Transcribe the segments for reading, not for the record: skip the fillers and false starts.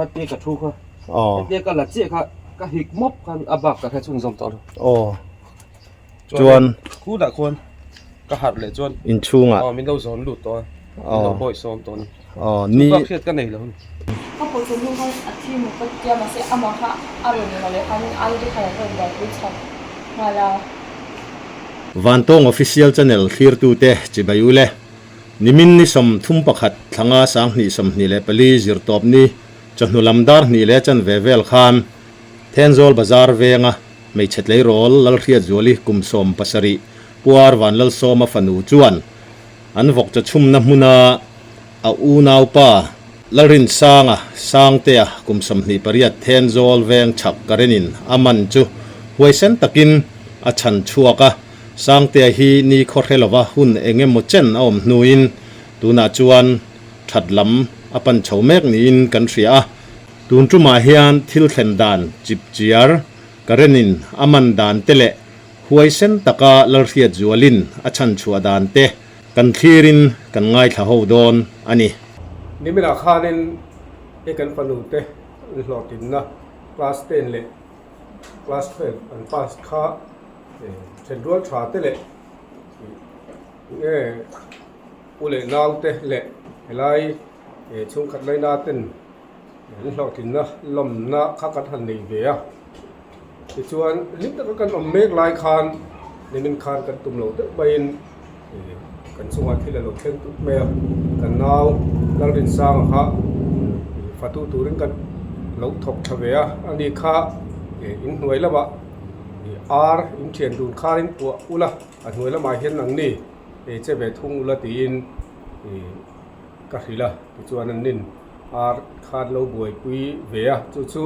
kha tia ka thu kha. Aw. Hetia ka la chiah kha ka hik mawp khan a bak ka hre chhunzawm tawh lo. Aw. Chuan. Khunah khuan ka harh leh chuan. Inchhungah. Aw min lo zawn lut tawh a. Min lo bawi sawm tawh a ni. Aw ni. Chu bak hriat ka nei lo. Ka pawh chu nu khan a thi maw ka tia mahse amah kha a rawn ni lo leh khanin a te khan an rawn buaipui chhak nghal a. Vantawng Official Channel thlirtute chibai ule. Nimin ni 31 thlanga 2024 zirtawp ni chawhnu lam dar hnih leh chanve vel khan Thenzawl Bazar venga hmeichhe tleirawl Lalhriatzuali kum 17 Puar Vanlalsawma fanu chuan an vawk chawchhumna hmuna a unaupa Lalrinsanga Sangtea kum 28 Thenzawl veng chhak Karenin a man chu huaisen takin a chhan chhuak a. Sangtea hi ni khaw hre lova hun eng emaw chen a awm hnuin tunah chuan that lam a pan chho mek niin kan hria a. Tun tumah hian thil thlen dan chip chiar Karenin a man dan te leh huaisen taka Lalhriatzualin a chhan chhuah dan te kan thlirin kan ngaithla ho dawn a ni. Niminah khanin hei kan fanu te an hlawhtlinna class ten leh class 12 an pass kha Thenrual tha te leh nge u leh nau te leh helai chhungkhat laina ten an hlawhtlinna lawmna kha kan han nei ve a. Tichuan hlim taka kan awm mek lai khan nimin khan kan tum lo deuh maiin kan chungah thil a lo thleng tut mai a. Kan nau Lalrinsanga kha fatu turin kan lo thawk tha ve a, ani kha inhnuai lamah Ar in thian dun kharin puah ula a hnuai lamah hian nangni che ve thung ula tiin ka hrilh a tichuan an nin ar khan lo buaipui ve a chu chu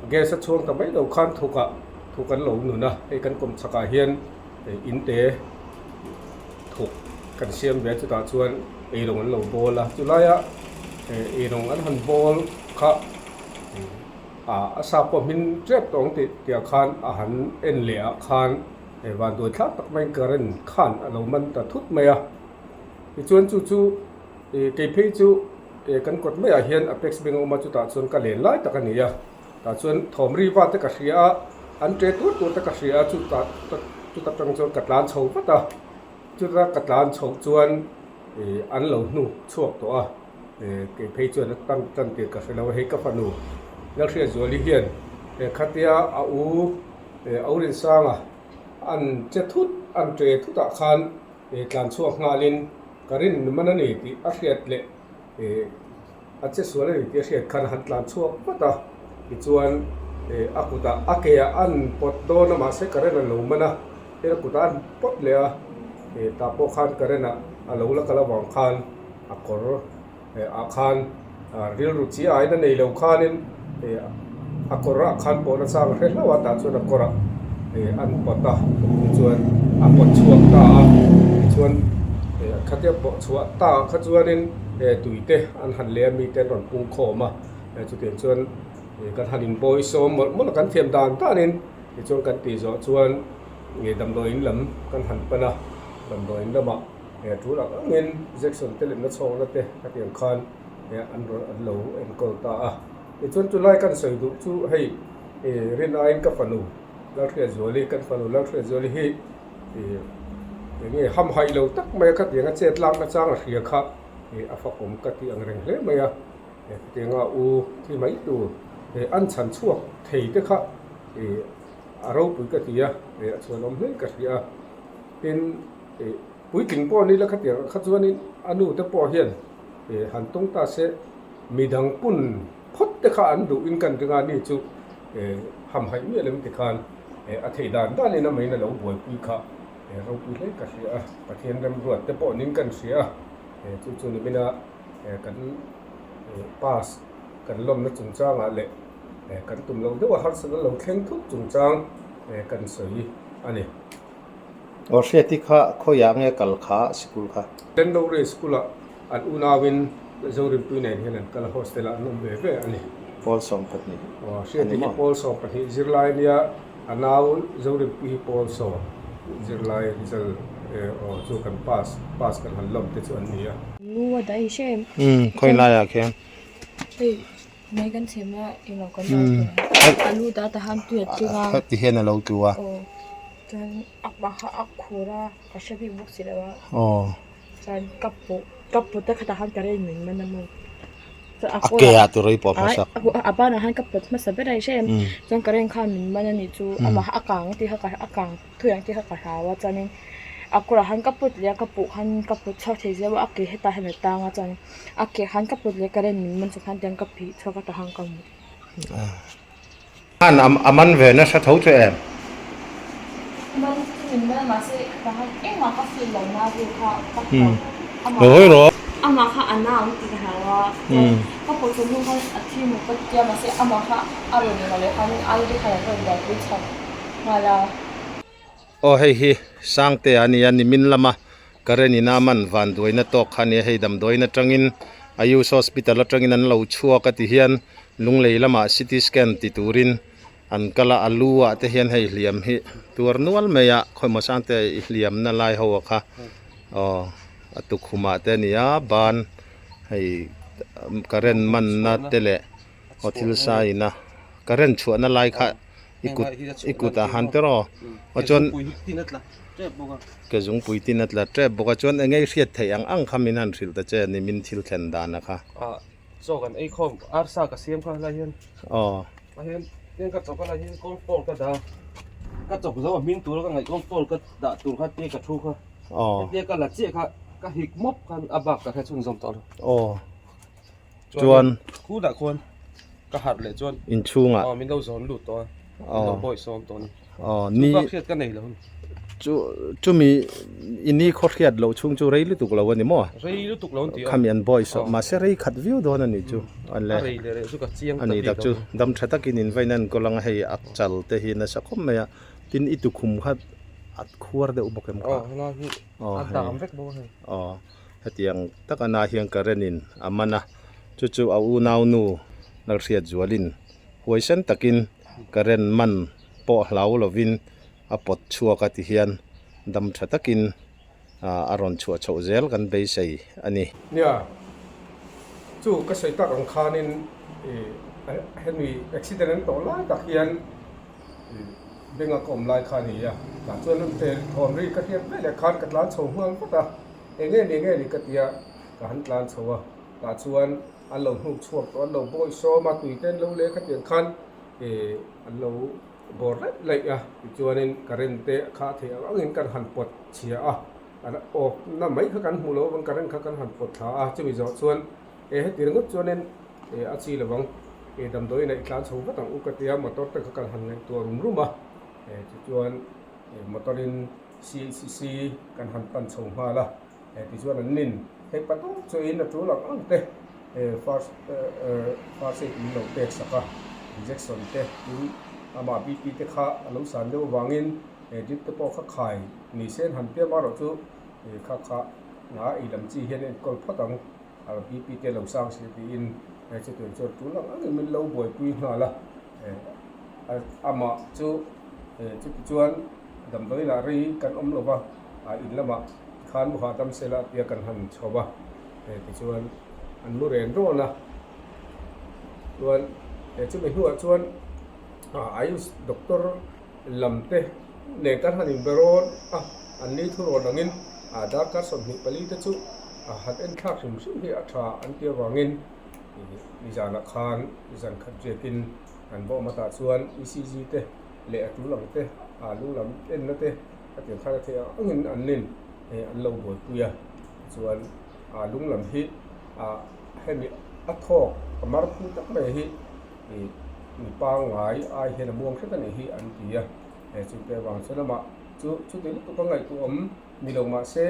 gas a chhuang ta mai lo khan thukah thuk an lo nun a hei kan kawm chhakah hian in te thuk kan siam ve a chutah chuan eirawng an lo bawl a chulaia eirawng an han bawl kha. A sa pawh hmin tep tawng tih tiah khan a han en leh ah khan vanduai thlak tak maiin current khan a lo man ta thut mai a. Tichuan chu chu kei phei chu kan kawt maiah hian Apex Bank a awm a, chutah chuan ka len lai tak a ni a. Tah chuan thawm ri va te ka hria a, an ṭe tur tur te ka hria a, chutah chuta tang chuan ka tlan chho vat a. Chuta ka tlan chhoh chuan an lo hnuk chhuak tawh a. Kei phei chuan a tan tan tir ka hre lo a, hei ka fanu Lalhriatzuali hian khatia a u Aurinsanga an che thut an ṭe thutah khan tlan chhuak nghalin ka rin man a ni tih a hriat leh a che sual a ni tih a hriat khan a han tlan chhuak vat a, tichuan a kutah a ke ah an pawt dawn a mahse current a lo man a, hei a kutah an pawt leh a, tah pawh khan current ah a lo la kal avang khan. A kawr ah khan rilru chi aiin a nei lo khanin a kawr ah khan pawhna chang a hre hlauh a tah chuan a kawr ah an pawt a tichuan a pawt chhuak ta a tichuan khatia pawh chhuah ta ah kha chuanin tui te an han leh a mite an rawn pung khawm a chutiang chuan kan han inbawi sawm mawlh mawlh a kan thiam dan danin tichuan kan tih zawh chuan damdawiin lam kan han pan a damdawiin lamah. He tul ang angin Jackson te leh nachhawkna te hetiang khan an rawn an lo enkawl ta a. Tichuan chulai kan sawi duh chu hei rin aiin ka fanu Lalhriatzuali, kan fanu Lalhriatzuali hi enge hamhaih lo tak mai a khatianga chet lak nachang a hria kha a fakawm ka tih ang reng hle mai a. Khatianga u thi mai tur an chhan chhuak thei te kha a ropui ka ti a, a chhuanawm hle ka hria a. Tin. Puitling pawh ni la khatiang kha chuanin a nu te pawh hian han tawng ta se midang pun phawt te kha an duh in kan ring a ni chu hamhaih miah lem ti khan a theih dan dan in a main a lo buaipui kha ropui hle ka hria a, Pathian remruat te pawh nin kan hria a, chu chu nimina kan pass kan lawmna chungchangah leh kan tum lo deuh a harsatna lo thleng thut chungchang kan sawi a ni. Aw Hriati kha khawiah nge kal kha sikul kha? Lendore school ah an unauin Zorinpui nen hian an kal a, hostel ah an awm ve ve a ni. Pawl 12 Aw Hriati hi pawl 12 zirlai a nia, a nau Zorinpui hi pawl sawm zirlai result aw chu kan pass pass kan han lawm te chu an ni a. Lu a daih hre em? Umm khawi laiah khian? Hei. Mei kan chhem a englo kan dah thei a. A lu ta tahan tui a tling a. Ti hian a lo tlu a. Aw chuan a mah kha a khur a ka hre bik bawk si lo a. Aw. Chuan ka pawh ka pawt a khatah khan ka rei min man a maw. Chuan a A ke ah tur i pawh hmasak. A banah khan ka pawt hmasa ber a i hre em. Chuan ka reng khan min man a nih chu amah kha a kang tih kha a kang. Thui ang tih kha ka hlau a chuanin a kawrah khan ka put leh a ka puh khan ka put chhuak thei zeuh a a ke hetah hian a tang a chuan a ke khan ka put leh current min man chu khan tiang ka phih chhuak a tah khan ka hmu. Khan a man ve nasa tho chu em? Man chu min man a mahse tah khan engmah ka feel lo na vel kha ka hlau amah Hawi rawh. Amah kha a na ang tih ka hlau a chuan ka pawh chawm hnu khan a thi maw ka tia mahse amah kha a rawn inah leh khanin a lu te khan an rawn buaipui chho. Nghal a. Aw hei hi Sangtea a nia nimin lama Karen ina man vanduaina tawk kha ania hei damdawiin atangin Ayush Hospital atangin an lo chhuak a ti hian Lunglei lamah CT scan ti turin an kal a a lu ah te hian hei hliam hi tuar nual mai a khawimaw Sangtea i hliamna lai ho a kha aw a tukhum ah te a ni a ban hei current manna te leh aw thil saina current chhuahna lai kha i kut i kut ah han te rawh aw chuan ke zungpui tin a tla tep bawk a chuan eng nge i hriat theih ang ang kha min han hrilh ta che ni min thil thlen dan a kha. Ah chaw kan ei khawm arsa ka siam kha helai hian aw ah hian tiang ka chawk a lai hian kawngpawl ka dah a ka chawk zo a hming tur a ka ngaih kawngpawl ka dah tur kha tia ka thu kha aw hetia ka la chiah kha ka hik mawp khan a bak ka hre chhunzawm tawh lo aw. Chuan Khunah khuan ka harh leh chuan inchhungah aw min lo zawn lut tawh a min lo bawi sawm tawh a ni. Aw ni Chu bak hriat ka nei lo a ni. Chu chumi i ni khaw hriat loh chhung chu rei lutuk lo a ni maw? Rei lutuk lo an ti a. Khami an bawi sawm mahse rei khat viau dawn a ni chu. A rei leh reh chu ka chiang ta bik lo. A ni tak chu dam tha takin in vain a enkawl ang a hei a chal te hi nasa khawp mai a tin i tukhum kha a khuar deuh bawk em kha? Aw helai hi a dam vek bawk a hei. Aw. Hetiang tak ana hian Karen in a man a, chu chu a unau nu Lalhriat Zualin huaisen takin Karen man pawh hlau lovin a pawt chhuak a ti hian dam tha takin a rawn chhuah chhoh zel kan beisei a ni. Nia, chu ka sawi tak ang khanin hemi accident an tawh lai tak hian Benga ka awm lai kha a ni a, tah chuan an tel thawn ri ka hriat veleh khan ka tlan chho nghal vat a, eng nge ni nge ni ka tia ka han tlan chho a, tah chuan an lo hnuk chhuak tawh, an lo bawi sawm a, tui te an lo leh khatiang khan ih an lo bawr laih laih a, tichuanin current te a khah theih ang angin kan han pawt chhia a, an awk na mai kha kan hmuh loh avang current kha kan han pawt thla a, chumi zawh chuan E heti ringawt chuanin e a chi lovang e damdawiin a i tlan chho vat ang u ka tia motor te kha kan han ngaihtuah rum rum a e tichuan e motor in CHC kan han pan chho nghal a e tichuan an nin hei pathum chuain a tul ang ang te e first e first aid min lo pek sak a injection te tin amah BP te kha a lo san deuh avangin e drip te pawh kha khai ni se an han piam a erawh chu e kha kha a ei lam chi hian enkawl phawt ang. BP te lo sang si tiin chutiang chuan tul ang angin min lo buaipui nghal a, amah chu chuti chuan damdawi lah rei kan awm lo va, in lamah khan mu hahdam sela tia kan han chho va, tichuan an mu ren rawn a, chuan chumi hnuah chuan Ayush doctor lam te nen kan han inbe rawn a, an ni thu rawn angin darkar 24 te chu A han en thlak hrim hrim hi a tha an ti avangin nizanah khan zan khat riakin an va awm atah chuan ECG te leh a tul ang te a lu lam enna te a tiang khan a theih ang angin an nin an lo buaipui a chuan a lung lam hi a hemi a thawk a mar phu tak mai hi mi pangngai ai hian a muang hret a nih hi an ti a chu te avang chuan amah chu chuti lutuk a ngaihtuah awm ni lo mahse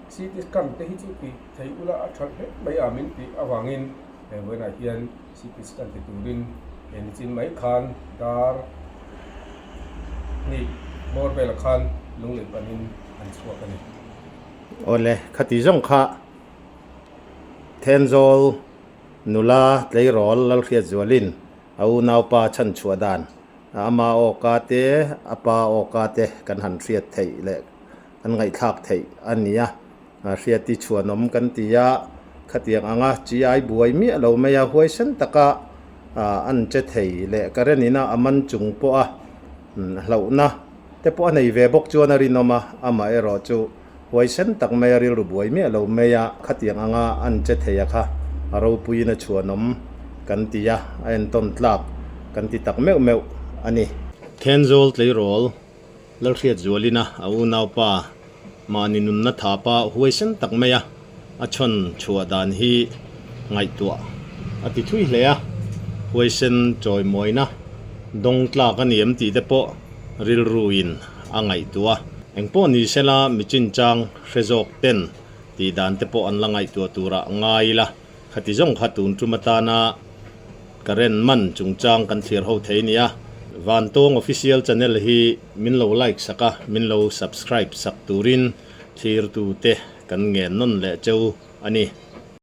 CT scan te hi chu tih thei ula a that hle mai a min tih avangin he vawiinah hian CT scan ti turin he nichin mai khan dar hnih hmawr velah khan lunglei panin an chhuak a ni. Awle, khati zawng kha Thenzawl nula tleirawl Lalhriatzualin a unaupa chhanchhuah dan ama awka te a pa awka te kan han hriat theih leh kan ngaihthlak theih a ni a, hriati chhuanawm kan ti a, Khatiang anga chi ai buai miah lo mai a, huaisen taka an che thei leh current ina a man chung pawh a hlauhna te pawh a nei ve bawk chuan a rinawm a, amaherawh chu huaisen tak mai a rilru buai miah lo mai a, khatiang anga an che thei a kha a ropuiin a chhuanawm kan ti a, a entawn tlak kan ti tak meuh meuh a ni. Thenzawl tleirawl Lalhriat zualina a unaupa mahni nunna thapa huaisen tak mai a a chhawn chhuah dan hi ngaihtuah a ti thui hle a, huaisen chawimawina dawng tlak a ni em tih te pawh rilruin a ngaihtuah a. Engpawh ni sela mi chinchang hre zawk ten tih dan te pawh an la ngaihtuah turah ngai ila, khati zawng kha tun tum atana Current man chungchang kan thlir ho thei nia. Vantawng Official Channel hi min lo like sak a, min lo subscribe sak turin thlirtute kan ngen nawn leh cheu a ni.